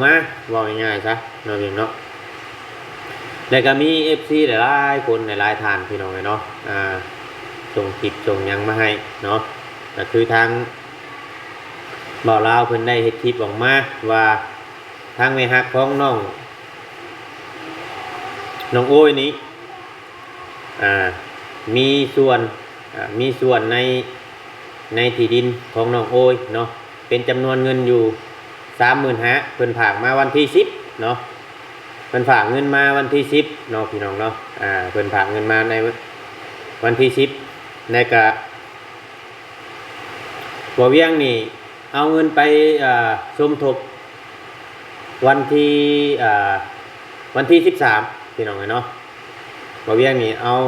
ມາ ເວົ້າງ່າຍໆຊະເນາະ ພີ່ນ້ອງເນາະ. ແລ້ວກໍມີເອັຟຊີຫຼາຍໆຄົນ ຫຼາຍໆທ່ານ ພີ່ນ້ອງເອີຍເນາະ ອ່າ ສົ່ງຄລິບສົ່ງຫຍັງມາໃຫ້ເນາະ. ກໍຄືທາງບ່າວລາວເພິ່ນໄດ້ເຮັດຄລິບອອກມາວ່າ ທາງແມ່ຮັກຂອງນ້ອງ ນ້ອງໂອຍນີ້ ອ່າ ມີສ່ວນ ອ່າ ມີສ່ວນໃນ ໃນທີ່ດິນຂອງນ້ອງໂອຍເນາະ ເປັນຈຳນວນເງິນຢູ່ສາມໝື່ນຫ້າ ເພິ່ນຝາກມາວັນທີສິບເນາະ ເພິ່ນຝາກເງິນມາວັນທີສິບເນາະ ພີ່ນ້ອງເນາະ. ອ່າ ເພິ່ນຝາກເງິນມາໃນວັນທີສິບ ແລ້ວກະ ບ່າວວຽງນີ້ເອົາເງິນໄປ ເອີ ສົມທົບວັນທີ ເອີ ວັນທີສິບສາມ ພີ່ນ້ອງເອີຍເນາະ. ບ່າວວຽງນີ້ເອົາ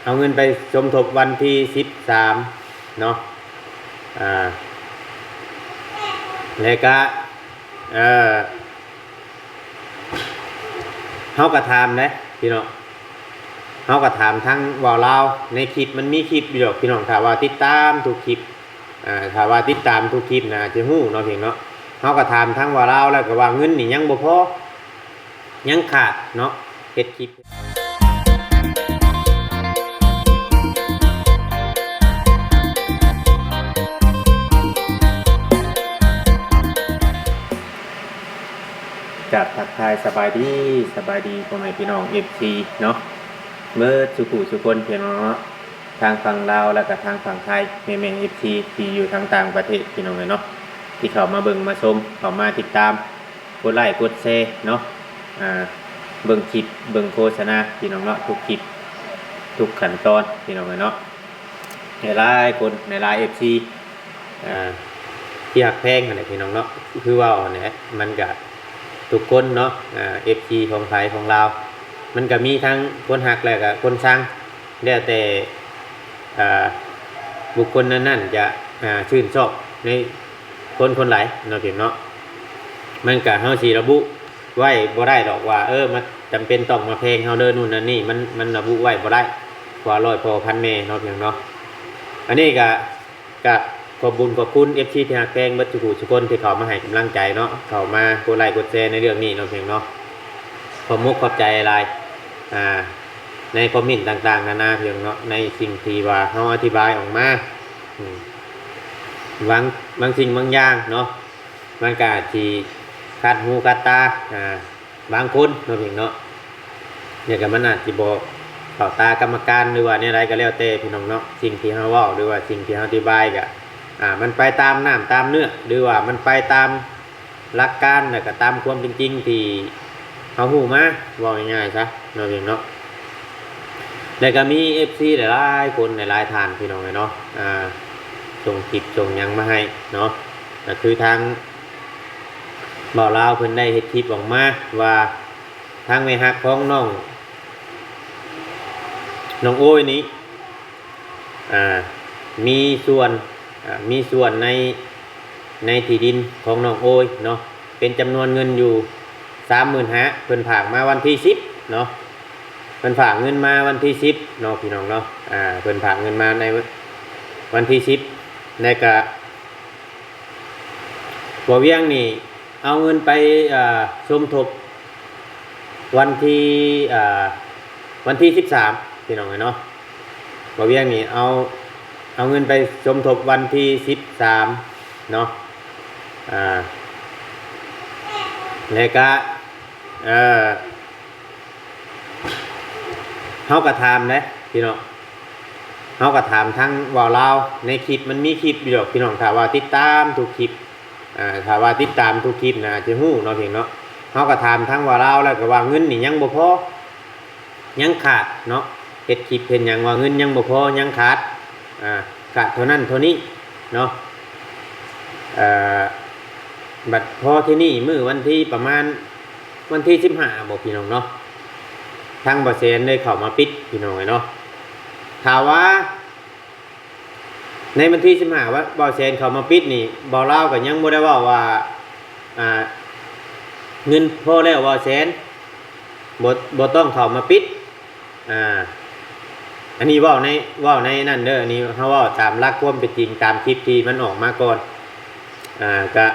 ເອົາເງິນໄປສົມທົບວັນທີສິບສາມເນາະ. ອ່າ ແລ້ວກະ ເອີ ເຮົາກໍຖາມເດ້ພີ່ນ້ອງ ເຮົາກໍຖາມທາງບ່າວລາວໃນຄລິບ ມັນມີຄລິບຢູ່ດອກພີ່ນ້ອງ ຖ້າວ່າຕິດຕາມທຸກຄລິບ ອ່າ ຖ້າວ່າຕິດຕາມທຸກຄລິບນະ ອາດຈະຮູ້ເນາະ ພີ່ນ້ອງເນາະ. ເຮົາກໍຖາມທາງບ່າວລາວແລ້ວ ກໍວ່າເງິນນີ້ຍັງບໍ່ພໍ ຍັງຂາດເນາະ ເຮັດຄລິບ ກາບທັກທາຍສະບາຍດີ ສະບາຍດີພໍ່ແມ່ພີ່ນ້ອງເອັຟຊີເນາະ ເບິດສູ່ຜູ້ສູ່ຄົນ ພີ່ນ້ອງເນາະ ທາງຝັ່ງລາວ ແລ້ວກະທາງຝັ່ງໄທ ແມ່ໆເອັຟຊີທີ່ຢູ່ທາງຕ່າງປະເທດ ພີ່ນ້ອງເອີຍເນາະ ທີ່ເຂົ້າມາເບິ່ງມາຊົມ ເຂົ້າມາຕິດຕາມ ກົດໄລ້ກົດແຊເນາະ ອ່າ ເບິ່ງຄລິບເບິ່ງໂຄສະນາ ພີ່ນ້ອງເນາະ ທຸກຄລິບທຸກຂັ້ນຕອນ ພີ່ນ້ອງເອີຍເນາະ. ຫຼາຍໆຄົນ ຫຼາຍໆເອັຟຊີ ອ່າ ທີ່ຮັກແພງຫັ້ນແຫຼະ ພີ່ນ້ອງເນາະ ຄືເວົ້າຫັ້ນແຫຼະ ມັນກະທຸກຄົນເນາະ ອ່າ ເອັຟຊີຂອງໃຜຂອງລາວ ມັນກະມີທັງຄົນຮັກ ແລ້ວກະຄົນຊັງ ແລ້ວແຕ່ ອ່າ ບຸກຄົນນັ້ນໆຈະ ອ່າ ຊື່ນຊອບໃນຄົນຄົນໃດເນາະ ພີ່ນ້ອງເນາະ. ມັນກະ ເຮົາຊິລະບຸໄວ້ບໍ່ໄດ້ດອກວ່າ ເອີ ມັນຈຳເປັນຕ້ອງມາແພງເຮົາເດີ ໂນ່ນນັ້ນນີ້ ມັນ ມັນລະບຸໄວ້ບໍ່ໄດ້ ວ່າຮ້ອຍພໍ່ພັນແມ່ເນາະ ພີ່ນ້ອງເນາະ. ອັນນີ້ກະ ກະຂອບບຸນຂອບຄຸນເອັຟຊີທີ່ຮັກແພງເບິດສູ່ຜູ້ສູ່ຄົນທີ່ເຂົ້າມາໃຫ້ກຳລັງໃຈເນາະ ເຂົ້າມາກົດໄລ້ກົດແຊໃນເລື່ອງນີ້ເນາະ ພີ່ນ້ອງເນາະ. ຂອບມຸກຂອບໃຈຫຼາຍ ອ່າ ໃນຄອມເມັນຕ່າງໆນານາ ພີ່ນ້ອງເນາະ ໃນສິ່ງທີ່ວ່າເຮົາອະທິບາຍອອກມາ ອືມ ບາງ ບາງສິ່ງບາງຢ່າງເນາະ ມັນກະອາດຊິຂັດຫູຂັດຕາ ອ່າ ບາງຄົນເນາະ ພີ່ນ້ອງເນາະ ແລ້ວກະມັນອາດຊິບໍ່ເຂົ້າຕາກຳມະການ ຫຼືວ່າແນວໃດກໍແລ້ວແຕ່ ພີ່ນ້ອງເນາະ. ສິ່ງທີ່ເຮົາເວົ້າ ຫຼືວ່າສິ່ງທີ່ເຮົາອະທິບາຍກະ ອ່າ ມັນໄປຕາມນ້ຳຕາມເນື້ອ ຫຼືວ່າມັນໄປຕາມຫຼັກການ ແລ້ວກະຕາມຄວາມເປັນຈິງທີ່ເຮົາຮູ້ມາ ເວົ້າງ່າຍໆຊະເນາະ ພີ່ນ້ອງເນາະ. ແລ້ວກະມີເອັຟຊີຫຼາຍໆຄົນ ຫຼາຍໆທ່ານ ພີ່ນ້ອງເອີຍເນາະ ອ່າ ສົ່ງຄລິບສົ່ງຫຍັງມາໃຫ້ເນາະ ກໍຄືທາງ ບ່າວລາວເພິ່ນໄດ້ເຮັດຄລິບອອກມາວ່າ ທາງແມ່ຮັກຂອງນ້ອງ ນ້ອງໂອຍນີ້ ອ່າ ມີສ່ວນ ອ່າ ມີສ່ວນໃນ ໃນທີ່ດິນຂອງນ້ອງໂອຍເນາະ ເປັນຈຳນວນເງິນຢູ່ສາມໝື່ນຫ້າ ເພິ່ນຝາກມາວັນທີສິບເນາະ ເພິ່ນຝາກເງິນມາວັນທີສິບເນາະ ພີ່ນ້ອງເນາະ ອ່າ ເພິ່ນຝາກເງິນມາໃນວັນທີສິບ ແລ້ວກະ ບ່າວວຽງນີ້ເອົາເງິນໄປ ເອີ ສົມທົບວັນທີ ເອີ ວັນທີສິບສາມ ພີ່ນ້ອງເອີຍເນາະ. ບ່າວວຽງນີ້ເອົາ ເອົາເງິນໄປສົມທົບວັນທີສິບສາມເນາະ ອ່າ ແລ້ວກະ ເອີ ເຮົາກໍຖາມເດ້ພີ່ນ້ອງ ເຮົາກໍຖາມທາງບ່າວລາວໃນຄລິບ ມັນມີຄລິບຢູ່ດອກພີ່ນ້ອງ ຖ້າວ່າຕິດຕາມທຸກຄລິບ ອ່າ ຖ້າວ່າຕິດຕາມທຸກຄລິບນະ ອາດຈະຮູ້ເນາະ ພີ່ນ້ອງເນາະ. ເຮົາກໍຖາມທາງບ່າວລາວແລ້ວ ກໍວ່າເງິນນີ້ຍັງບໍ່ພໍ ຍັງຂາດເນາະ ເຮັດຄລິບເຮັດຫຍັງວ່າເງິນຍັງບໍ່ພໍ ຍັງຂາດ ອ່າ ຂາດເທົ່ານັ້ນເທົ່ານີ້ເນາະ. ເອີ ບັດພໍທີນີ້ມື້ວັນທີປະມານ ວັນທີສິບຫ້າບໍພີ່ນ້ອງເນາະ ທາງບ່າວແສນໄດ້ເຂົ້າມາປິດພີ່ນ້ອງເອີຍເນາະ. ຖ້າວ່າໃນວັນທີສິບຫ້າ ວ່າບ່າວແສນເຂົ້າມາປິດນີ້ ບ່າວລາວກໍຍັງບໍ່ໄດ້ເວົ້າວ່າ ອ່າ ເງິນພໍແລ້ວບ່າວແສນ ບໍ່ ບໍ່ຕ້ອງເຂົ້າມາປິດ ອ່າ ອັນນີ້ເວົ້າໃນ ເວົ້າໃນນັ້ນເດີ ອັນນີ້ເຮົາເວົ້າຕາມຫຼັກຄວາມເປັນຈິງ ຕາມຄລິບທີ່ມັນອອກມາກ່ອນ ອ່າ ກະ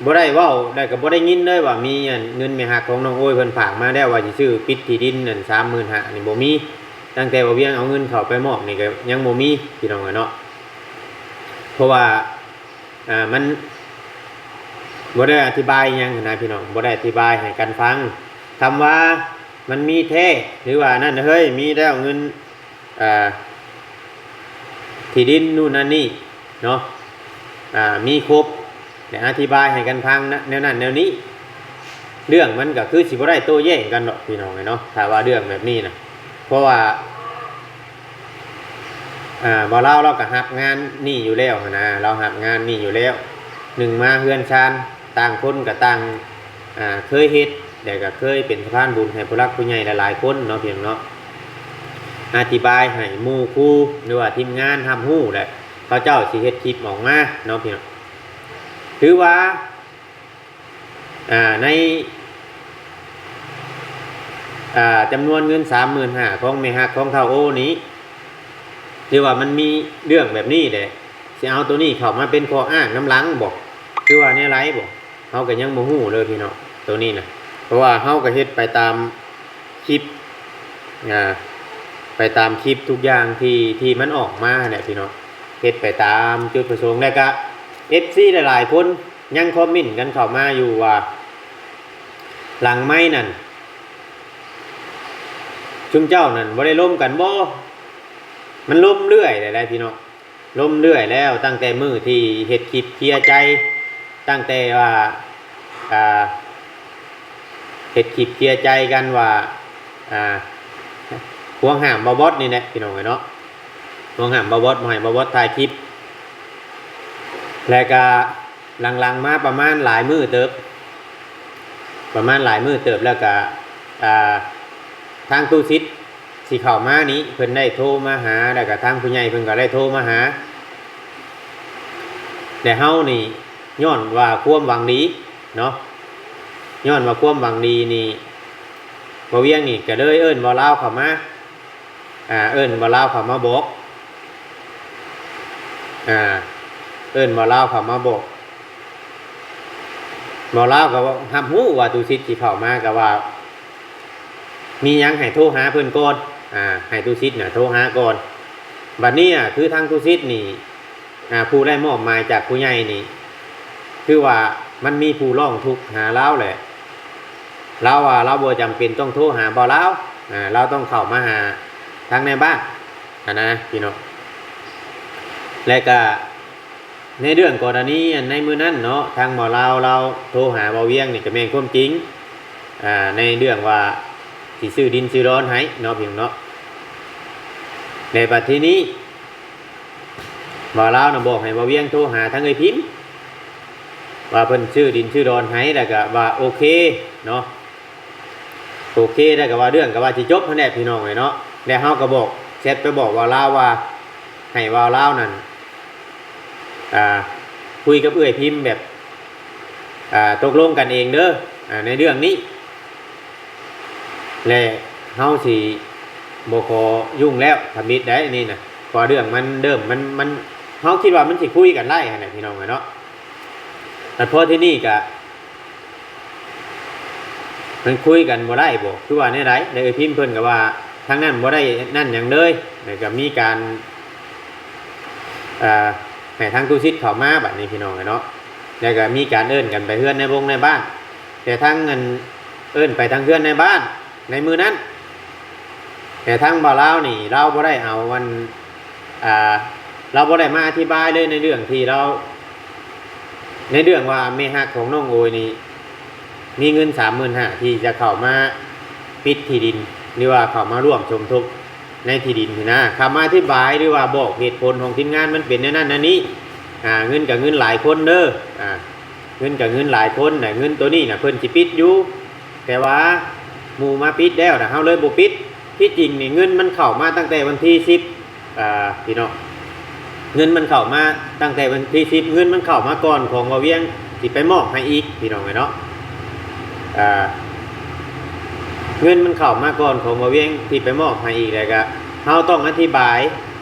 ບໍ່ໄດ້ເວົ້າ ແລ້ວກໍບໍ່ໄດ້ຍິນເລີຍວ່າມີອັນເງິນແມ່ຮັກຂອງນ້ອງໂອຍເພິ່ນຝາກມາແລ້ວ ວ່າຊິຊື້ປິດທີ່ດິນອັນສາມໝື່ນຫ້ານີ້ ບໍ່ມີ. ຕັ້ງແຕ່ວ່າວຽງເອົາເງິນເຂົ້າໄປມອບນີ້ກໍຍັງບໍ່ມີພີ່ນ້ອງເອີຍເນາະ. ເພາະວ່າ ອ່າ ມັນບໍ່ໄດ້ອະທິບາຍຫຍັງຫັ້ນນະພີ່ນ້ອງ ບໍ່ໄດ້ອະທິບາຍໃຫ້ກັນຟັງ. ຄຳວ່າມັນມີແທ້ ຫຼືວ່ານັ້ນເຮີ້ຍ ມີແລ້ວເງິນ ອ່າ ທີ່ດິນນູ້ນນັ້ນນີ້ເນາະ ອ່າ ມີຄົບ ແລະ ອະທິບາຍໃຫ້ກັນຟັງນະ ແນວນັ້ນແນວນີ້ ເລື່ອງມັນກໍຄືຊິບໍ່ໄດ້ໂຕ້ແຍ້ງກັນດອກພີ່ນ້ອງເອີຍເນາະ ຖ້າວ່າເລື່ອງແບບນີ້ນະ. ເພາະວ່າ ອ່າ ບ່າວລາວລາວກໍຮັບງານນີ້ຢູ່ແລ້ວຫັ້ນນະ ລາວຮັບງານນີ້ຢູ່ແລ້ວ. ໜຶ່ງມາເຮືອນຊານ ຕ່າງຄົນກໍຕ່າງ ອ່າ ເຄີຍເຮັດ ແລ້ວກໍເຄີຍເປັນສະພານບຸນໃຫ້ຜູ້ຫຼັກຜູ້ໃຫຍ່ຫຼາຍໆຄົນເນາະ ພີ່ນ້ອງເນາະ. ອະທິບາຍໃຫ້ໝູ່ຄູ່ ຫຼືວ່າທີມງານຮັບຮູ້ ແລະ ເຂົາເຈົ້າຊິເຮັດຄລິບອອກມາເນາະ ພີ່ນ້ອງ. ຖືວ່າ ອ່າ ໃນ ອ່າ ຈຳນວນເງິນສາມໝື່ນຫ້າຂອງແມ່ຮັກຂອງທ້າວໂອນີ້ ຖືວ່າມັນມີເລື່ອງແບບນີ້ແຫຼະ ຊິເອົາໂຕນີ້ເຂົ້າມາເປັນຂໍ້ອ້າງນຳຫຼັງບໍ ຄືວ່າແນວໃດບໍ ເຮົາກໍຍັງບໍ່ຮູ້ເລີຍພີ່ນ້ອງ ໂຕນີ້ນະ. ເພາະວ່າເຮົາກໍເຮັດໄປຕາມຄລິບ ອ່າ ໄປຕາມຄລິບທຸກຢ່າງທີ່ ທີ່ມັນອອກມາຫັ້ນແຫຼະພີ່ນ້ອງ ເຮັດໄປຕາມຈຸດປະສົງ. ແລ້ວກະເອັຟຊີຫຼາຍໆຄົນຍັງຄອມເມັນກັນເຂົ້າມາຢູ່ວ່າ ຫຼັງໄມນັ້ນ ຊຸມເຈົ້ານັ້ນບໍ່ໄດ້ລົມກັນບໍ? ມັນລົມເລື້ອຍແລ້ວໄດ໋ພີ່ນ້ອງ ລົມເລື້ອຍແລ້ວ ຕັ້ງແຕ່ມື້ທີ່ເຮັດຄລິບເຄຍໃຈ ຕັ້ງແຕ່ວ່າ ອ່າ ເຮັດຄລິບເຄຍໃຈກັນວ່າ ອ່າ ຫວງຫ້າມບ່າວບອດນີ້ແຫຼະພີ່ນ້ອງເອີຍເນາະ ຫວງຫ້າມບ່າວບອດ ບໍ່ໃຫ້ບ່າວບອດຖ່າຍຄລິບ. ແລ້ວກະຫຼັງໆມາປະມານຫຼາຍມື້ເຕີບ ປະມານຫຼາຍມື້ເຕີບ ແລ້ວກະ ອ່າ ທາງຕູ້ສິດ ຊິເຂົ້າມານີ້ ເພິ່ນໄດ້ໂທມາຫາ ແລ້ວກໍທາງຜູ້ໃຫຍ່ເພິ່ນກໍໄດ້ໂທມາຫາ ແລະ ເຮົານີ້ຍ້ອນວ່າຄວາມຫວັງດີເນາະ ຍ້ອນວ່າຄວາມຫວັງດີນີ້ ບ່າວວຽງນີ້ກໍເລີຍເອີ້ນບ່າວລາວເຂົ້າມາ ອ່າ ເອີ້ນບ່າວລາວເຂົ້າມາບອກ ອ່າ ເອີ້ນບ່າວລາວເຂົ້າມາບອກ ບ່າວລາວກໍຮັບຮູ້ວ່າຕູ້ສິດຊິເຂົ້າມາ ກໍວ່າ ມີຫຍັງໃຫ້ໂທຫາເພິ່ນກ່ອນ ອ່າ ໃຫ້ຕູ້ສິດນະໂທຫາກ່ອນ. ບັດນີ້ອະ ຄືທາງຕູ້ສິດນີ້ ອ່າ ຜູ້ໄດ້ມອບໝາຍຈາກຜູ້ໃຫຍ່ນີ້ ຄືວ່າມັນມີຜູ້ຮ້ອງທຸກຫາລາວແຫຼະ ລາວວ່າລາວບໍ່ຈຳເປັນຕ້ອງໂທຫາບ່າວລາວ ອ່າ ລາວຕ້ອງເຂົ້າມາຫາທາງນາຍບ້ານຫັ້ນນະພີ່ນ້ອງ. ແລະກະ ໃນເລື່ອງກໍລະນີອັນໃນມື້ນັ້ນເນາະ ທາງບ່າວລາວລາວໂທຫາບ່າວວຽງນີ້ກໍແມ່ນຄວາມຈິງ ອ່າ ໃນເລື່ອງວ່າຊິຊື້ດິນຊື້ດອນໃຫ້ເນາະພີ່ນ້ອງເນາະ. ແລະບັດທີນີ້ ບ່າວລາວນະບອກໃຫ້ບ່າວວຽງໂທຫາທາງເອື້ອຍພິມ ວ່າເພິ່ນຊື້ດິນຊື້ດອນໃຫ້ ແລ້ວກໍວ່າໂອເຄເນາະ ໂອເຄ ແລ້ວກໍວ່າເລື່ອງກໍວ່າຊິຈົບຫັ້ນແຫຼະພີ່ນ້ອງເອີຍເນາະ. ແລ້ວເຮົາກໍບອກ ແຊັດໄປບອກບ່າວລາວວ່າ ໃຫ້ບ່າວລາວນັ້ນ ອ່າ ຄຸຍກັບເອື້ອຍພິມແບບ ອ່າ ຕົກລົງກັນເອງເດີ ອ່າ ໃນເລື່ອງນີ້ ແລະເຮົາຊິບໍ່ຂໍຫຍຸ້ງແລ້ວທຳອິດໄດ໋ນີ້ນະ ເພາະວ່າເລື່ອງມັນເລີ່ມ ມັນ ມັນ ເຮົາຄິດວ່າມັນຊິຄຸຍກັນໄດ້ຫັ້ນແຫຼະພີ່ນ້ອງເອີຍເນາະ. ແລ້ວພໍທີນີ້ກະ ມັນຄຸຍກັນບໍ່ໄດ້ບໍ ຄືວ່າແນວໃດ? ແລ້ວເອື້ອຍພິມເພິ່ນກໍວ່າທາງນັ້ນບໍ່ໄດ້ນັ້ນຫຍັງເລີຍ ແລ້ວກໍມີການ ເອີ ໃຫ້ທາງຕູ້ສິດເຂົ້າມາບັດນີ້ພີ່ນ້ອງເອີຍເນາະ ແລ້ວກໍມີການເອີ້ນກັນໄປເຮືອນນາຍບົງນາຍບ້ານ ແຕ່ທາງອັນ ເອີ້ນໄປທາງເຮືອນນາຍບ້ານໃນມື້ນັ້ນ ແຕ່ທາງບ່າວລາວນີ້ລາວບໍ່ໄດ້ເອົາອັນ ອ່າ ລາວບໍ່ໄດ້ມາອະທິບາຍເລີຍໃນເລື່ອງທີ່ລາວ ໃນເລື່ອງວ່າແມ່ຮັກຂອງນ້ອງໂອຍນີ້ ມີເງິນສາມໝື່ນຫ້າທີ່ຈະເຂົ້າມາປິດທີ່ດິນ ຫຼືວ່າເຂົ້າມາຮ່ວມສົມທົບໃນທີ່ດິນຫັ້ນນະ. ຄຳອະທິບາຍ ຫຼືວ່າບອກເຫດຜົນຂອງທີມງານມັນເປັນແນວນັ້ນແນວນີ້ ອ່າ ເງິນກໍເງິນຫຼາຍຄົນເດີ ອ່າ ເງິນກໍເງິນຫຼາຍຄົນນະ ເງິນໂຕນີ້ນະເພິ່ນຊິປິດຢູ່ ແຕ່ວ່າໝູ່ມາປິດແລ້ວນະ ເຮົາເລີຍບໍ່ປິດ. ທີ່ຈິງນີ້ເງິນມັນເຂົ້າມາຕັ້ງແຕ່ວັນທີສິບ ອ່າ ພີ່ນ້ອງ ເງິນມັນເຂົ້າມາຕັ້ງແຕ່ວັນທີສິບ ເງິນມັນເຂົ້າມາກ່ອນຂອງບ່າວວຽງຊິໄປມອບໃຫ້ອີກ ພີ່ນ້ອງເອີຍເນາະ ອ່າ ເງິນມັນເຂົ້າມາກ່ອນຂອງບ່າວວຽງທີ່ໄປມອບໃຫ້ອີກ ແລ້ວກະເຮົາຕ້ອງອະທິບາຍ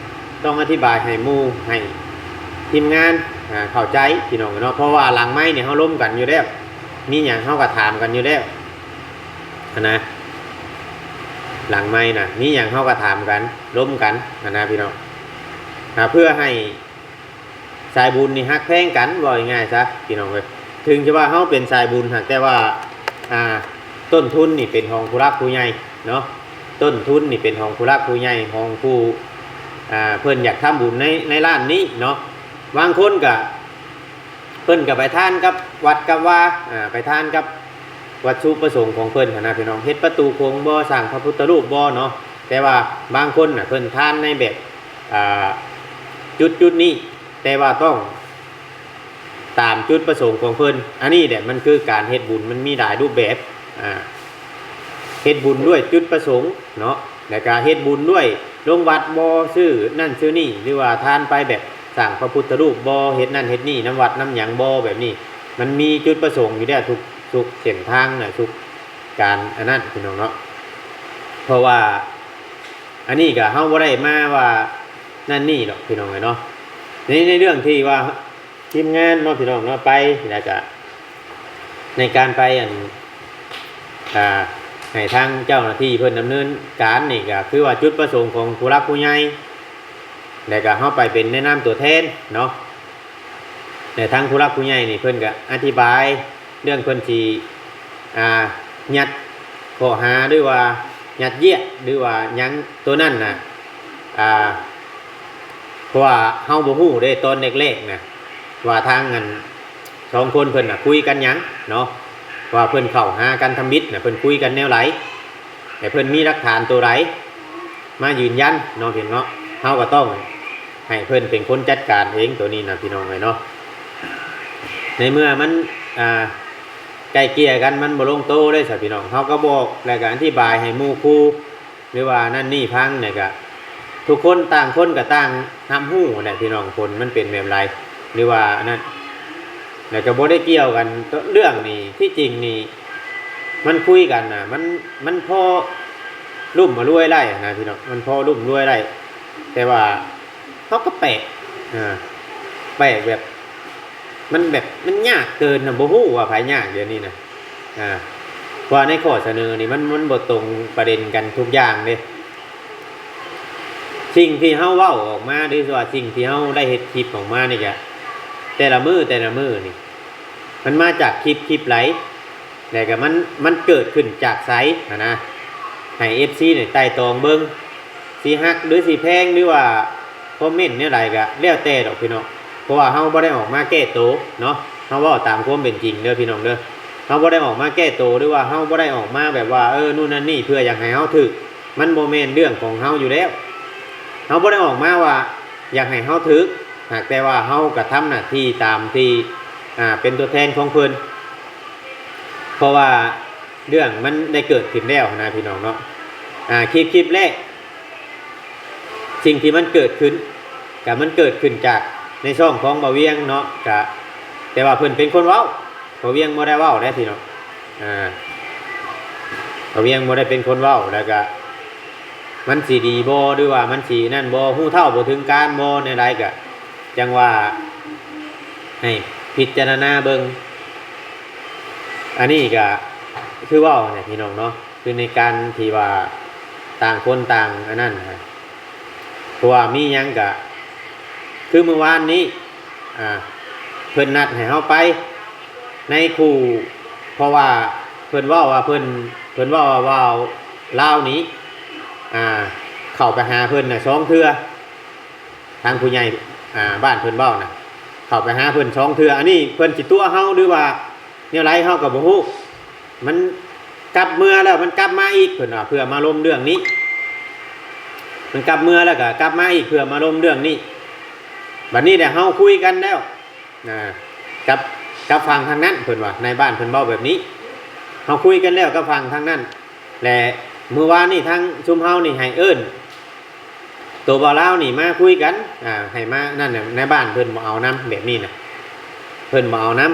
ຕ້ອງອະທິບາຍໃຫ້ໝູ່ ໃຫ້ທີມງານ ອ່າ ເຂົ້າໃຈພີ່ນ້ອງເນາະ ເພາະວ່າຫຼັງໄມນີ້ເຮົາລົມກັນຢູ່ແລ້ວ ມີຫຍັງເຮົາກໍຖາມກັນຢູ່ແລ້ວຫັ້ນນະ ຫຼັງໄມນະ ມີຫຍັງເຮົາກໍຖາມກັນ ລົມກັນຫັ້ນນະພີ່ນ້ອງ ອ່າ ເພື່ອໃຫ້ ສາຍບຸນນີ້ຮັກແພງກັນ ເວົ້າງ່າຍໆຊະພີ່ນ້ອງເອີຍ ເຖິງຈະວ່າເຮົາເປັນສາຍບຸນ ຫາກແຕ່ວ່າ ອ່າ ຕົ້ນທຶນນີ້ເປັນຂອງຜູ້ຫຼັກຜູ້ໃຫຍ່ເນາະ ຕົ້ນທຶນນີ້ເປັນຂອງຜູ້ຫຼັກຜູ້ໃຫຍ່ ຂອງຜູ້ ອ່າ ເພິ່ນຢາກທຳບຸນໃນ ໃນຮ້ານນີ້ເນາະ ບາງຄົນກະ ເພິ່ນກະໄປທານກັບວັດກັບວາ ອ່າ ໄປທານກັບວັດຖຸປະສົງຂອງເພິ່ນຫັ້ນນະພີ່ນ້ອງ ເຮັດປະຕູໂຂງບໍ່ ສ້າງພະພຸດທະຮູບບໍ່ເນາະ ແຕ່ວ່າບາງຄົນນະ ເພິ່ນທານໃນແບບ ອ່າ ຈຸດໆນີ້ ແຕ່ວ່າຕ້ອງຕາມຈຸດປະສົງຂອງເພິ່ນ ອັນນີ້ແຫຼະມັນຄືການເຮັດບຸນ ມັນມີຫຼາຍຮູບແບບ ອ່າ ເຮັດບຸນດ້ວຍຈຸດປະສົງເນາະ ແລ້ວກະເຮັດບຸນດ້ວຍລົງວັດບໍ່ ຊື້ນັ້ນຊື້ນີ້ ຫຼືວ່າທານໄປແບບສ້າງພະພຸດທະຮູບບໍ່ ເຮັດນັ້ນເຮັດນີ້ນຳວັດນຳຫຍັງບໍ່ ແບບນີ້ ມັນມີຈຸດປະສົງຢູ່ແລ້ວ ທຸກ ທຸກເສັ້ນທາງນະ ທຸກການອັນນັ້ນພີ່ນ້ອງເນາະ ເພາະວ່າ ອັນນີ້ກະເຮົາບໍ່ໄດ້ມາວ່ານັ້ນນີ້ດອກພີ່ນ້ອງເອີຍເນາະ ໃນ ໃນເລື່ອງທີ່ວ່າທີມງານເນາະພີ່ນ້ອງເນາະ ໄປ ແລ້ວກະໃນການໄປ ອັນ ອ່າ ໃຫ້ທາງເຈົ້າໜ້າທີ່ເພິ່ນດຳເນີນການນີ້ ກະຄືວ່າຈຸດປະສົງຂອງຜູ້ຫຼັກຜູ້ໃຫຍ່ ແລ້ວກະເຮົາໄປເປັນໃນນາມຕົວແທນເນາະ ແລະ ທາງຜູ້ຫຼັກຜູ້ໃຫຍ່ນີ້ເພິ່ນກະອະທິບາຍເລື່ອງເພິ່ນຊິ ອ່າ ຍັດຂໍ້ຫາ ຫຼືວ່າຍັດຢຽດ ຫຼືວ່າຫຍັງໂຕນັ້ນນະ ອ່າ ເພາະວ່າເຮົາບໍ່ຮູ້ເດ້ຕອນແລກໆນະ ວ່າທາງອັນສອງຄົນເພິ່ນນະຄຸຍກັນຫຍັງເນາະ ວ່າເພິ່ນເຂົ້າຫາກັນທຳອິດນະ ເພິ່ນຄຸຍກັນແນວໃດ ແລະ ເພິ່ນມີຫຼັກຖານໂຕໃດມາຢືນຢັນເນາະ ພີ່ນ້ອງເນາະ ເຮົາກໍຕ້ອງໃຫ້ເພິ່ນເປັນຄົນຈັດການເອງໂຕນີ້ນະ ພີ່ນ້ອງເອີຍເນາະ ໃນເມື່ອມັນ ອ່າ ໄກ່ເກ່ຍກັນມັນບໍ່ລົງໂຕເດ້ຊະ ພີ່ນ້ອງ ເຮົາກໍບອກ ແລ້ວກໍອະທິບາຍໃຫ້ໝູ່ຄູ່ ຫຼືວ່ານັ້ນນີ້ຟັງ ແລ້ວກະທຸກຄົນ ຕ່າງຄົນກໍຕ່າງຮັບຮູ້ແຫຼະພີ່ນ້ອງ ຜົນມັນເປັນແບບໃດ ຫຼືວ່າອັນນັ້ນ ແລ້ວກໍບໍ່ໄດ້ກ່ຽວກັນ ເລື່ອງນີ້ ທີ່ຈິງນີ້ ມັນຄຸຍກັນນະ ມັນ ມັນພໍລຸ່ມມາລວຍໄດ້ນະພີ່ນ້ອງ ມັນພໍລຸ່ມລວຍໄດ້ ແຕ່ວ່າເຮົາກໍແປກ ເອີ ແປກແບບ ມັນແບບ ມັນຍາກເກີນນະ ບໍ່ຮູ້ວ່າໃຜຍາກດຽວນີ້ນະ ອ່າ ເພາະວ່າໃນຂໍ້ສະເໜີນີ້ ມັນ ມັນບໍ່ຕົງປະເດັນກັນທຸກຢ່າງເດ້ ສິ່ງທີ່ເຮົາເວົ້າອອກມາ ຫຼືວ່າສິ່ງທີ່ເຮົາໄດ້ເຮັດຄລິບອອກມານີ້ກະ ແຕ່ລະມື້ ແຕ່ລະມື້ນີ້ ມັນມາຈາກຄລິບ ຄລິບໃດ ແລ້ວກະມັນ ມັນເກີດຂຶ້ນຈາກໃສຫັ້ນນະ ໃຫ້ເອັຟຊີນີ້ໄຕ່ຕອງເບິ່ງ ຊິຮັກ ຫຼືຊິແພງ ຫຼືວ່າຄອມເມັນແນວໃດກະແລ້ວແຕ່ດອກພີ່ນ້ອງ ເພາະວ່າເຮົາບໍ່ໄດ້ອອກມາແກ້ໂຕເນາະ ເຮົາເວົ້າຕາມຄວາມເປັນຈິງເດີພີ່ນ້ອງເດີ ເຮົາບໍ່ໄດ້ອອກມາແກ້ໂຕ ຫຼືວ່າເຮົາບໍ່ໄດ້ອອກມາແບບວ່າ ເອີ ນູ້ນນັ້ນນີ້ ເພື່ອຢາກໃຫ້ເຮົາຖືກ ມັນບໍ່ແມ່ນເລື່ອງຂອງເຮົາຢູ່ແລ້ວ ເຮົາບໍ່ໄດ້ອອກມາວ່າຢາກໃຫ້ເຮົາຖືກ ຫາກແຕ່ວ່າເຮົາກະທຳໜ້າທີ່ຕາມທີ່ ອ່າ ເປັນຕົວແທນຂອງເພິ່ນ ເພາະວ່າເລື່ອງມັນໄດ້ເກີດຂຶ້ນແລ້ວນະພີ່ນ້ອງເນາະ ອ່າ ຄລິບ ຄລິບແລກ ສິ່ງທີ່ມັນເກີດຂຶ້ນ ກະມັນເກີດຂຶ້ນຈາກໃນຊ່ອງຂອງບ່າວວຽງເນາະ ກະ ແຕ່ວ່າເພິ່ນເປັນຄົນເວົ້າ ບ່າວວຽງບໍ່ໄດ້ເວົ້າເດ້ພີ່ນ້ອງ ອ່າ ບ່າວວຽງບໍ່ໄດ້ເປັນຄົນເວົ້າ ແລ້ວກະມັນຊິດີບໍ່ ຫຼືວ່າມັນຊິນັ້ນບໍ່ ຮູ້ເທົ່າບໍ່ເຖິງການບໍ່ ແນວໃດກະຈັ່ງວ່າໃຫ້ພິຈາລະນາເບິ່ງ ອັນນີ້ກະຄືເວົ້າຫັ້ນແຫຼະພີ່ນ້ອງເນາະ ຄືໃນການທີ່ວ່າຕ່າງຄົນຕ່າງອັນນັ້ນ ເພາະວ່າມີຫຍັງກະ ຄືມື້ວານນີ້ ອ່າ ເພິ່ນນັດໃຫ້ເຮົາໄປໃນຄູ່ ເພາະວ່າເພິ່ນເວົ້າວ່າເພິ່ນ ເພິ່ນເວົ້າວ່າບ່າວລາວນີ້ ອ່າ ເຂົ້າໄປຫາເພິ່ນນະສອງເທື່ອ ທາງຜູ້ໃຫຍ່ ອ່າ ບ້ານເພິ່ນເວົ້ານະ ເຂົ້າໄປຫາເພິ່ນສອງເທື່ອ ອັນນີ້ເພິ່ນຊິຕົວະເຮົາ ຫຼືວ່າແນວໃດເຮົາກໍບໍ່ຮູ້ ມັນກັບເມືອແລ້ວ ມັນກັບມາອີກ ເພິ່ນວ່າ ເພື່ອມາລົມເລື່ອງນີ້ ມັນກັບເມືອແລ້ວກໍກັບມາອີກ ເພື່ອມາລົມເລື່ອງນີ້ ບັດນີ້ແຫຼະ ເຮົາຄຸຍກັນແລ້ວ ອ່າ ກັບ ກັບຝັ່ງທາງນັ້ນ ເພິ່ນວ່າ ນາຍບ້ານເພິ່ນເວົ້າແບບນີ້ ເຮົາຄຸຍກັນແລ້ວກັບຝັ່ງທາງນັ້ນ ແລະ ມື້ວານນີ້ທາງຊຸມເຮົານີ້ໃຫ້ເອີ້ນ ໂຕບ່າວລາວນີ້ມາຄຸຍກັນ ອ່າ ໃຫ້ມານັ້ນນະ ໃນບ້ານເພິ່ນບໍ່ເອົານຳ ແບບນີ້ນະ ເພິ່ນບໍ່ເອົານຳ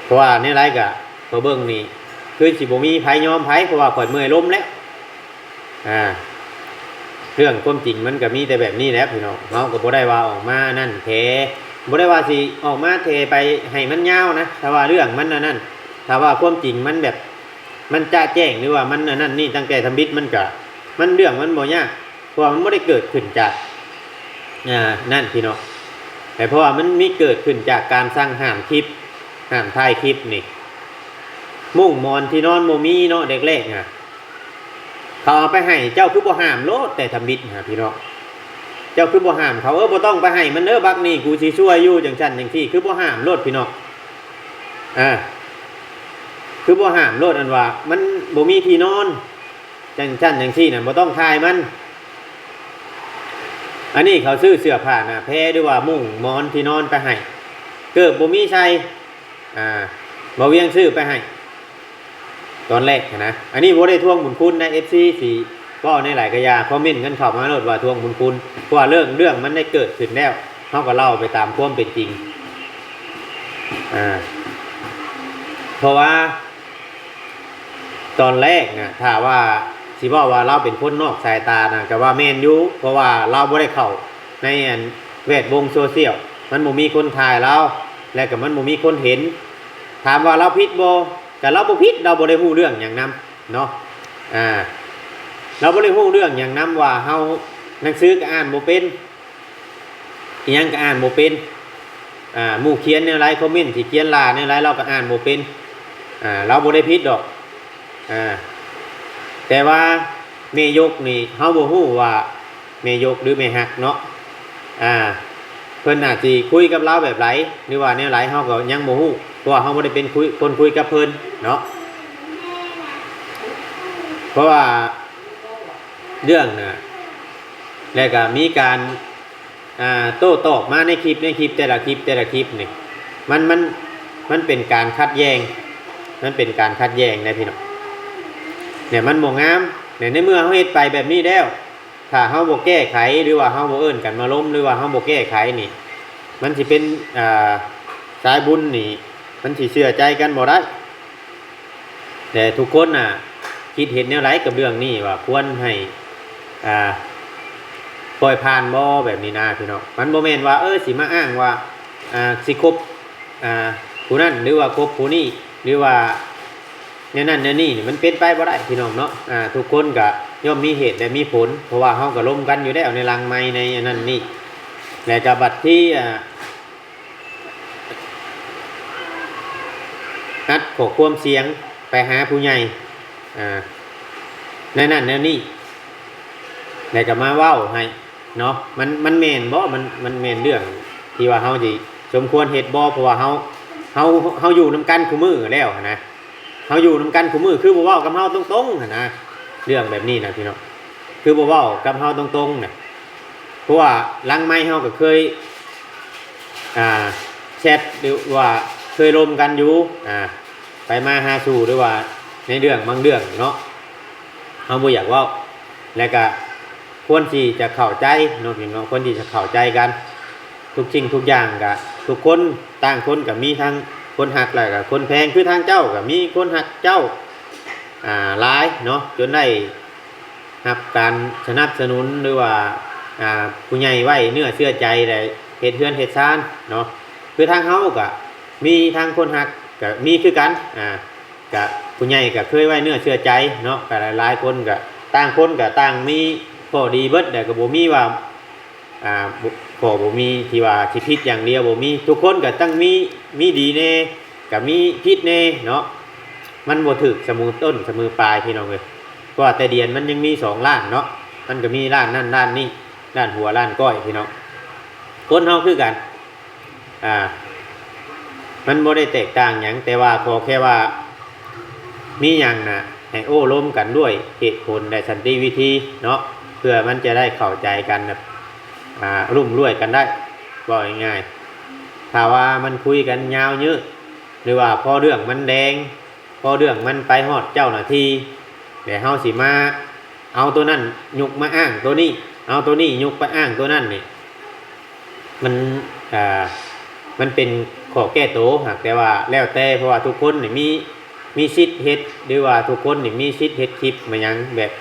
ເພາະວ່າແນວໃດກະ ຂ້ອຍເບິ່ງນີ້ຄືຊິບໍ່ມີໃຜຍອມໃຜ ເພາະວ່າຂ້ອຍເມື່ອຍລົມແລ້ວ ອ່າ ເລື່ອງຄວາມຈິງມັນກະມີແຕ່ແບບນີ້ແຫຼະພີ່ນ້ອງ ເຮົາກະບໍ່ໄດ້ວ່າອອກມານັ້ນແທ້ ບໍ່ໄດ້ວ່າຊິອອກມາແຖໄປໃຫ້ມັນຍາວນະ ຖ້າວ່າເລື່ອງມັນອັນນັ້ນ ຖ້າວ່າຄວາມຈິງມັນແບບ ມັນຈະແຈ້ງ ຫຼືວ່າມັນອັນນັ້ນນີ້ ຕັ້ງແຕ່ທຳອິດ ມັນກະ ມັນເລື່ອງມັນບໍ່ຍາກ ເພາະວ່າມັນບໍ່ໄດ້ເກີດຂຶ້ນຈາກ ອ່າ ນັ້ນພີ່ນ້ອງ ແຕ່ເພາະວ່າມັນມີເກີດຂຶ້ນຈາກການສັ່ງຫ້າມຄລິບ ຫ້າມຖ່າຍຄລິບນີ້ ມຸ້ງໝອນທີ່ນອນບໍ່ມີເນາະ ແລກໆນະ ເຂົາເອົາໄປໃຫ້ ເຈົ້າຄືບໍ່ຫ້າມໂລດ ແຕ່ທຳອິດນະພີ່ນ້ອງ ເຈົ້າຄືບໍ່ຫ້າມເຂົາ ເອີ ບໍ່ຕ້ອງໄປໃຫ້ມັນເດີ ບັກນີ້ ກູຊິຊ່ວຍຢູ່ ຈັ່ງຊັ້ນຈັ່ງຊີ້ ຄືບໍ່ຫ້າມໂລດພີ່ນ້ອງ ອ່າ ຄືບໍ່ຫ້າມໂລດ ອັນວ່າມັນບໍ່ມີທີ່ນອນ ຈັ່ງຊັ້ນຈັ່ງຊີ້ນະ ບໍ່ຕ້ອງຖ່າຍມັນ ອັນນີ້ເຂົາຊື້ເສື້ອຜ້າໜ້າແພ ຫຼືວ່າມຸ້ງໝອນທີ່ນອນໄປໃຫ້ ເກີບບໍ່ມີໃສ່ ອ່າ ບ່າວວຽງຊື້ໄປໃຫ້ ຕອນແລກຫັ້ນນະ ອັນນີ້ບໍ່ໄດ້ທວງບຸນຄຸນນະ ເອັຟຊີ ຊິເວົ້າແນວໃດກະຢ່າ ຄອມເມັນກັນເຂົ້າມາໂລດວ່າທວງບຸນຄຸນ ເພາະວ່າເລື່ອງ ເລື່ອງມັນໄດ້ເກີດຂຶ້ນແລ້ວ ເຮົາກະເລົ່າໄປຕາມຄວາມເປັນຈິງ ອ່າ ເພາະວ່າ ຕອນແລກນະ ຖ້າວ່າຊິເວົ້າວ່າລາວເປັນຄົນນອກສາຍຕານະ ກະວ່າແມ່ນຢູ່ ເພາະວ່າລາວບໍ່ໄດ້ເຂົ້າໃນອັນແວດວົງໂຊຊຽວ ມັນບໍ່ມີຄົນຖ່າຍລາວ ແລະກະມັນບໍ່ມີຄົນເຫັນ ຖາມວ່າລາວຜິດບໍ່ ກະລາວບໍ່ຜິດ ລາວບໍ່ໄດ້ຮູ້ເລື່ອງຫຍັງນຳເນາະ ອ່າ ລາວບໍ່ໄດ້ຮູ້ເລື່ອງຫຍັງນຳ ວ່າເຮົາ ໜັງສືກະອ່ານບໍ່ເປັນ ອີ່ຫຍັງກະອ່ານບໍ່ເປັນ ອ່າ ໝູ່ຂຽນແນວໃດ ຄອມເມັນຊິຂຽນຫຼ້າແນວໃດ ລາວກະອ່ານບໍ່ເປັນ ອ່າ ລາວບໍ່ໄດ້ຜິດດອກ ອ່າ ແຕ່ວ່າແມ່ຍົກນີ້ ເຮົາບໍ່ຮູ້ວ່າແມ່ຍົກ ຫຼື ແມ່ຮັກເນາະ ອ່າ ເພິ່ນອາດຊິຄຸຍກັບລາວແບບໃດ ຫຼືວ່າແນວໃດ ເຮົາກະຍັງບໍ່ຮູ້ ເພາະວ່າເຮົາບໍ່ໄດ້ເປັນຄຸຍ ຄົນຄຸຍກັບເພິ່ນເນາະ ເພາະວ່າເລື່ອງນະ ແລະກະມີການ ອ່າ ໂຕ້ຕອບມາໃນຄລິບ ໃນຄລິບແຕ່ລະຄລິບ ແຕ່ລະຄລິບນີ້ ມັນ ມັນ ມັນເປັນການຂັດແຍ່ງ ມັນເປັນການຂັດແຍ່ງນະພີ່ນ້ອງ ແລະມັນບໍ່ງາມ ແລະໃນເມື່ອເຮົາເຮັດໄປແບບນີ້ແລ້ວ ຖ້າເຮົາບໍ່ແກ້ໄຂ ຫຼືວ່າເຮົາບໍ່ເອີ້ນກັນມາລົມ ຫຼືວ່າເຮົາບໍ່ແກ້ໄຂນີ້ ມັນຊິເປັນ ອ່າ ສາຍບຸນນີ້ ມັນຊິເຊື່ອໃຈກັນບໍ່ໄດ້. ແຕ່ທຸກຄົນນະຄິດເຫັນແນວໃດກັບເລື່ອງນີ້ ວ່າຄວນໃຫ້ ອ່າ ປ່ອຍຜ່ານບໍ່ ແບບນີ້ນະພີ່ນ້ອງ? ມັນບໍ່ແມ່ນວ່າ ເອີ ຊິມາອ້າງວ່າ ອ່າ ຊິຄົບ ອ່າ ຜູ້ນັ້ນ ຫຼືວ່າຄົບຜູ້ນີ້ ຫຼືວ່າແນວນັ້ນແນວນີ້ ມັນເປັນໄປບໍ່ໄດ້ພີ່ນ້ອງເນາະ. ອ່າ ທຸກຄົນກະຍ່ອມມີເຫດ ແລະ ມີຜົນ ເພາະວ່າເຮົາກະລົມກັນຢູ່ແລ້ວ ໃນຫຼັງໄມ ໃນອັນນັ້ນນີ້ ແລະກະບັດທີ່ ອ່າ ອັດຂໍ້ຄວາມສຽງໄປຫາຜູ້ໃຫຍ່ ອ່າ ແນວນັ້ນແນວນີ້ ແລ້ວກະມາເວົ້າໃຫ້ເນາະ ມັນ ມັນແມ່ນບໍ່? ມັນ ມັນແມ່ນເລື່ອງທີ່ວ່າເຮົາຊິສົມຄວນເຮັດບໍ່? ເພາະວ່າເຮົາ ເຮົາ ເຮົາຢູ່ນຳກັນຄູ່ມື້ແລ້ວຫັ້ນນະ ເຮົາຢູ່ນຳກັນຄູ່ມື້ ຄືບໍ່ເວົ້າກັບເຮົາຕົງໆຫັ້ນນະ ເລື່ອງແບບນີ້ນະພີ່ນ້ອງ ຄືບໍ່ເວົ້າກັບເຮົາຕົງໆນະ ເພາະວ່າຫຼັງໄມເຮົາກະເຄີຍ ອ່າ ແຊັດ ຫຼືວ່າເຄີຍລົມກັນຢູ່ ອ່າ ໄປມາຫາສູ່ ຫຼືວ່າໃນເລື່ອງບາງເລື່ອງເນາະ ເຮົາບໍ່ຢາກເວົ້າ ແລະກະຄວນທີ່ຈະເຂົ້າໃຈເນາະພີ່ນ້ອງ ຄວນທີ່ຈະເຂົ້າໃຈກັນ ທຸກສິ່ງທຸກຢ່າງກະ ທຸກຄົນ ຕ່າງຄົນກະມີທັງຄົນຮັກ ແລະກະຄົນແພງ ຄືທາງເຈົ້າກະມີຄົນຮັກເຈົ້າ ອ່າ ຫຼາຍເນາະ ຈົນໄດ້ ຮັບການສະໜັບສະໜູນ ຫຼືວ່າ ອ່າ ຜູ້ໃຫຍ່ໄວ້ເນື້ອເຊື່ອໃຈ ໄດ້ເຮັດເຮືອນເຮັດຊານເນາະ ຄືທາງເຮົາກະມີທາງຄົນຮັກກະມີຄືກັນ ອ່າ ກະຜູ້ໃຫຍ່ກະເຄີຍໄວ້ເນື້ອເຊື່ອໃຈເນາະ ກະຫຼາຍໆຄົນກະ ຕ່າງຄົນກະຕ່າງມີຂໍ້ດີເບິດ ແລະກະບໍ່ມີວ່າ ອ່າ ບໍ່ ຂໍ້ບໍ່ມີທີ່ວ່າຊິຜິດຢ່າງດຽວ ບໍ່ມີ ທຸກຄົນກະຕ້ອງມີ ມີດີແດ່ ກະມີຜິດແດ່ເນາະ ມັນບໍ່ຖືກສະໝູຕົ້ນສະໝູປາຍພີ່ນ້ອງເອີຍ ເພາະວ່າແຕ່ດຽນມັນຍັງມີສອງລ້ານເນາະ ມັນກະມີລ້ານນັ້ນລ້ານນີ້ ລ້ານຫົວລ້ານກ້ອຍພີ່ນ້ອງ ຄົນເຮົາຄືກັນ ອ່າ ມັນບໍ່ໄດ້ແຕກຕ່າງຫຍັງ ແຕ່ວ່າຂໍແຄ່ວ່າມີຫຍັງນະ ໃຫ້ໂອ້ລົມກັນດ້ວຍເຫດຜົນ ແລະ ສັນຕິວິທີເນາະ ເພື່ອມັນຈະໄດ້ເຂົ້າໃຈກັນແບບ ອ່າ ຮ່ວມລວຍກັນໄດ້ ເວົ້າງ່າຍໆ ຖ້າວ່າມັນຄຸຍກັນຍາວເຍີະ ຫຼືວ່າພໍເລື່ອງມັນແດງ ພໍເລື່ອງມັນໄປຮອດເຈົ້າໜ້າທີ່ ແລ້ວເຮົາຊິມາເອົາໂຕນັ້ນຍົກມາອ້າງໂຕນີ້ ເອົາໂຕນີ້ຍົກໄປອ້າງໂຕນັ້ນນີ້ ມັນ ອ່າ ມັນເປັນຂໍ້ແກ້ໂຕ ຫາກແຕ່ວ່າແລ້ວແຕ່ ເພາະວ່າທຸກຄົນນີ້ມີ ມີສິດເຮັດ ຫຼືວ່າທຸກຄົນນີ້ມີສິດເຮັດຄລິບມາຫຍັງແບບ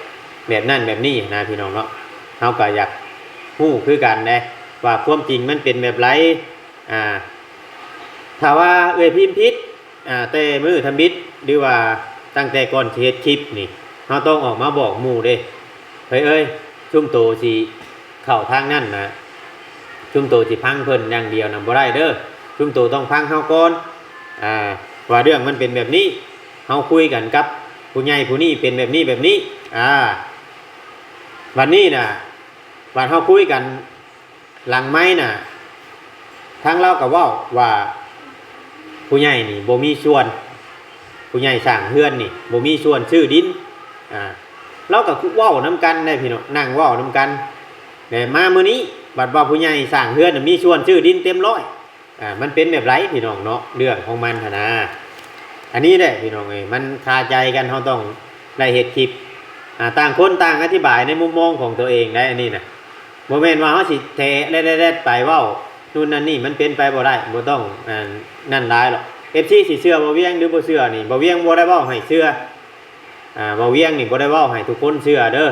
ແບບນັ້ນແບບນີ້ນະພີ່ນ້ອງເນາະ ເຮົາກະຢາກຮູ້ຄືກັນເດ້ ວ່າຄວາມຈິງມັນເປັນແບບໃດ ອ່າ ຖ້າວ່າເອື້ອຍພິມຜິດ ອ່າ ແຕ່ມື້ທຳອິດ ຫຼືວ່າຕັ້ງແຕ່ກ່ອນຊິເຮັດຄລິບນີ້ ເຮົາຕ້ອງອອກມາບອກໝູ່ເດ້ ເຮີ້ຍເອີຍ ຊຸມໂຕຊິເຂົ້າທາງນັ້ນນະ ຊຸມໂຕຊິຟັງເພິ່ນຢ່າງດຽວນະບໍ່ໄດ້ເດີ ຊຸມໂຕຕ້ອງຟັງເຮົາກ່ອນ ອ່າ ວ່າເລື່ອງມັນເປັນແບບນີ້ ເຮົາຄຸຍກັນກັບຜູ້ໃຫຍ່ຜູ້ນີ້ເປັນແບບນີ້ແບບນີ້ ອ່າ ບັດນີ້ນະ ບັດເຮົາຄຸຍກັນ ຫຼັງໄມນະ ທາງລາວກໍເວົ້າວ່າ ຜູ້ໃຫຍ່ນີ້ບໍ່ມີສ່ວນ ຜູ້ໃຫຍ່ສ້າງເຮືອນນີ້ບໍ່ມີສ່ວນຊື້ດິນ ອ່າ ລາວກໍເວົ້ານຳກັນໄດ໋ພີ່ນ້ອງ ນັ່ງເວົ້ານຳກັນ ແລະມາມື້ນີ້ບັດວ່າຜູ້ໃຫຍ່ສ້າງເຮືອນນະມີສ່ວນຊື້ດິນເຕັມຮ້ອຍ ອ່າ ມັນເປັນແບບໃດພີ່ນ້ອງເນາະ ເລື່ອງຂອງມັນຫັ້ນນະ ອັນນີ້ແຫຼະພີ່ນ້ອງເອີຍ ມັນຄາໃຈກັນ ເຮົາຕ້ອງໄດ້ເຮັດຄລິບ ອ່າ ຕ່າງຄົນຕ່າງອະທິບາຍໃນມຸມມອງຂອງຕົວເອງໄດ໋ ອັນນີ້ນະ ບໍ່ແມ່ນວ່າເຮົາຊິແຖແລດໆໆໄປເວົ້າ ໂນ່ນນັ້ນນີ້ ມັນເປັນໄປບໍ່ໄດ້ ບໍ່ຕ້ອງ ອັນນັ້ນຫຼາຍດອກ ເອັຟຊີຊິເຊື່ອບໍ່ວຽງ ຫຼືບໍ່ເຊື່ອນີ້ ບໍ່ວຽງບໍ່ໄດ້ເວົ້າໃຫ້ເຊື່ອ ອ່າ ບໍ່ວຽງນີ້ບໍ່ໄດ້ເວົ້າໃຫ້ທຸກຄົນເຊື່ອເດີ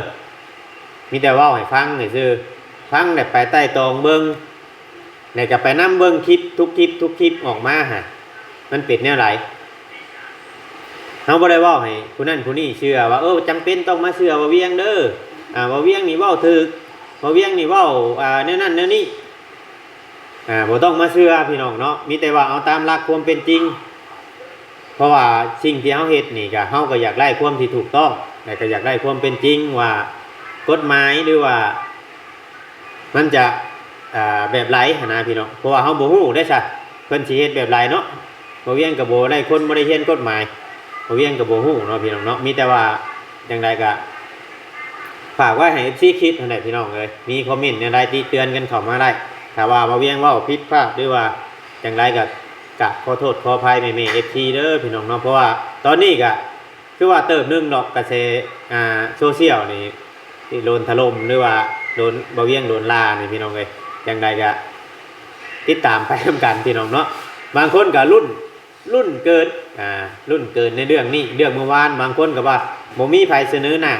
ມີແຕ່ເວົ້າໃຫ້ຟັງຊື່ໆ ຟັງແລ້ວໄປໄຕ່ຕອງເບິ່ງ ແລ້ວກໍໄປນຳເບິ່ງຄລິບ ທຸກຄລິບ ທຸກຄລິບອອກມາຫັ້ນ ມັນເປັນແນວໃດ ເຮົາບໍ່ໄດ້ເວົ້າໃຫ້ຜູ້ນັ້ນຜູ້ນີ້ເຊື່ອວ່າ ເອີ ຈຳເປັນຕ້ອງມາເຊື່ອບ່າວວຽງເດີ ອ່າ ບ່າວວຽງນີ້ເວົ້າຖືກ ບ່າວວຽງນີ້ເວົ້າ ອ່າ ແນວນັ້ນແນວນີ້ ອ່າ ບໍ່ຕ້ອງມາເຊື່ອພີ່ນ້ອງເນາະ ມີແຕ່ວ່າເອົາຕາມຫຼັກຄວາມເປັນຈິງ ເພາະວ່າສິ່ງທີ່ເຮົາເຮັດນີ້ກະ ເຮົາກໍຢາກໄດ້ຄວາມທີ່ຖືກຕ້ອງ ແລະກໍຢາກໄດ້ຄວາມເປັນຈິງວ່າ ກົດໝາຍ ຫຼືວ່າ ມັນຈະ ອ່າ ແບບໃດຫັ້ນນະພີ່ນ້ອງ ເພາະວ່າເຮົາບໍ່ຮູ້ເດ້ຊະ ເພິ່ນຊິເຮັດແບບໃດເນາະ ບ່າວວຽງກໍບໍ່ໄດ້ ຄົນບໍ່ໄດ້ຮຽນກົດໝາຍ ບ່າວວຽງກໍບໍ່ຮູ້ເນາະພີ່ນ້ອງເນາະ ມີແຕ່ວ່າຈັ່ງໃດກໍຝາກໄວ້ໃຫ້ເອັຟຊີຄິດຫັ້ນແຫຼະພີ່ນ້ອງເອີຍ ມີຄອມເມັນແນວໃດຕິເຕືອນກັນເຂົ້າມາໄດ້ ຖ້າວ່າບ່າວວຽງເວົ້າຜິດພາດ ຫຼືວ່າຈັ່ງໃດກໍ ກະຂໍໂທດຂໍອະໄພແມ່ໆເອັຟຊີເດີພີ່ນ້ອງເນາະ ເພາະວ່າຕອນນີ້ກະ ຄືວ່າເຕີບໜຶ່ງດອກ ກະແສ ອ່າ ໂຊຊຽວນີ້ ທີ່ໂດນຖະຫຼົ່ມ ຫຼືວ່າໂດນ ບ່າວວຽງໂດນດ່ານີ້ພີ່ນ້ອງເອີຍ ຈັ່ງໃດກະຕິດຕາມໄປນຳກັນພີ່ນ້ອງເນາະ ບາງຄົນກະລຸ້ນ ລຸ້ນເກີນ ອ່າ ລຸ້ນເກີນໃນເລື່ອງນີ້ ເລື່ອງເມື່ອວານ ບາງຄົນກໍວ່າບໍ່ມີໃຜສະເໜີໜ້າ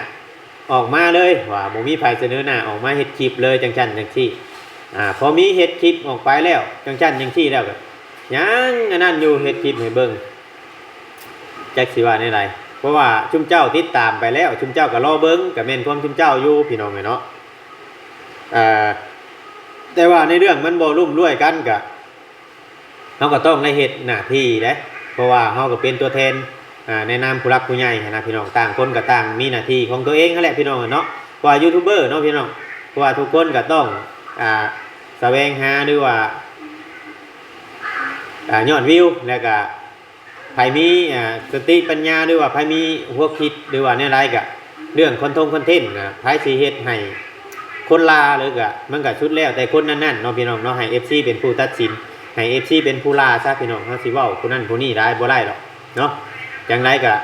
ອອກມາເລີຍ ວ່າບໍ່ມີໃຜສະເໜີໜ້າອອກມາເຮັດຄລິບເລີຍ ຈັ່ງຊັ້ນຈັ່ງຊີ້ ອ່າ ພໍມີເຮັດຄລິບອອກໄປແລ້ວ ຈັ່ງຊັ້ນຈັ່ງຊີ້ແລ້ວ ກໍຍັງອັນນັ້ນຢູ່ ເຮັດຄລິບໃຫ້ເບິ່ງ ຈັກຊິວ່າແນວໃດ ເພາະວ່າຊຸມເຈົ້າຕິດຕາມໄປແລ້ວ ຊຸມເຈົ້າກໍລໍເບິ່ງ ກໍແມ່ນຄວາມຊຸມເຈົ້າຢູ່ພີ່ນ້ອງເອີຍເນາະ ເອີ ແຕ່ວ່າໃນເລື່ອງມັນບໍ່ຮ່ວມລວຍກັນ ກໍ ເຮົາກໍຕ້ອງໄດ້ເຮັດໜ້າທີ່ເດ້ ເພາະວ່າເຮົາກໍເປັນຕົວແທນ ອ່າ ໃນນາມຜູ້ຫຼັກຜູ້ໃຫຍ່ຫັ້ນນະພີ່ນ້ອງ ຕ່າງຄົນກໍຕ່າງມີໜ້າທີ່ຂອງຕົວເອງຫັ້ນແຫຼະພີ່ນ້ອງເນາະ ເພາະວ່າຢູທູບເບີເນາະພີ່ນ້ອງ ເພາະວ່າທຸກຄົນກໍຕ້ອງ ອ່າ ສະແຫວງຫາ ຫຼືວ່າ ອ່າ ຍອດວິວ ແລ້ວກໍ ໃຜມີ ອ່າ ສະຕິປັນຍາ ຫຼືວ່າໃຜມີຫົວຄິດ ຫຼືວ່າແນວໃດກະ ເລື່ອງຄອນທົງຄອນເທັນນະ ໃຜຊິເຮັດໃຫ້ຄົນລ່າ ຫຼືກະ ມັນກະສຸດແລ້ວແຕ່ຄົນນັ້ນໆເນາະພີ່ນ້ອງເນາະ ໃຫ້ເອັຟຊີເປັນຜູ້ຕັດສິນ ໃຫ້ເອັຟຊີເປັນຜູ້ລ່າຊະພີ່ນ້ອງ ເຮົາຊິເວົ້າຜູ້ນັ້ນຜູ້ນີ້ຫຼາຍບໍ່ໄດ້ດອກເນາະ ຈັ່ງໃດກະ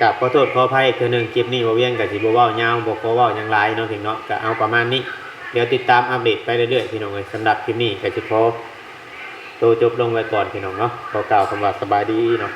ກາບຂໍໂທດຂໍອະໄພອີກເທື່ອໜຶ່ງ ຄລິບນີ້ບ່າວວຽງກະຊິບໍ່ເວົ້າຍາວ ບໍ່ຂໍເວົ້າຫຍັງຫຼາຍເນາະພີ່ນ້ອງເນາະ ກະເອົາປະມານນີ້ ດຽວຕິດຕາມອັບເດດໄປເລື້ອຍໆ ພີ່ນ້ອງເອີຍ ສຳລັບຄລິບນີ້ກະຊິຂໍ ໂຕຈົບລົງໄວ້ກ່ອນພີ່ນ້ອງເນາະ ຂໍກ່າວຄຳວ່າສະບາຍດີເນາະ.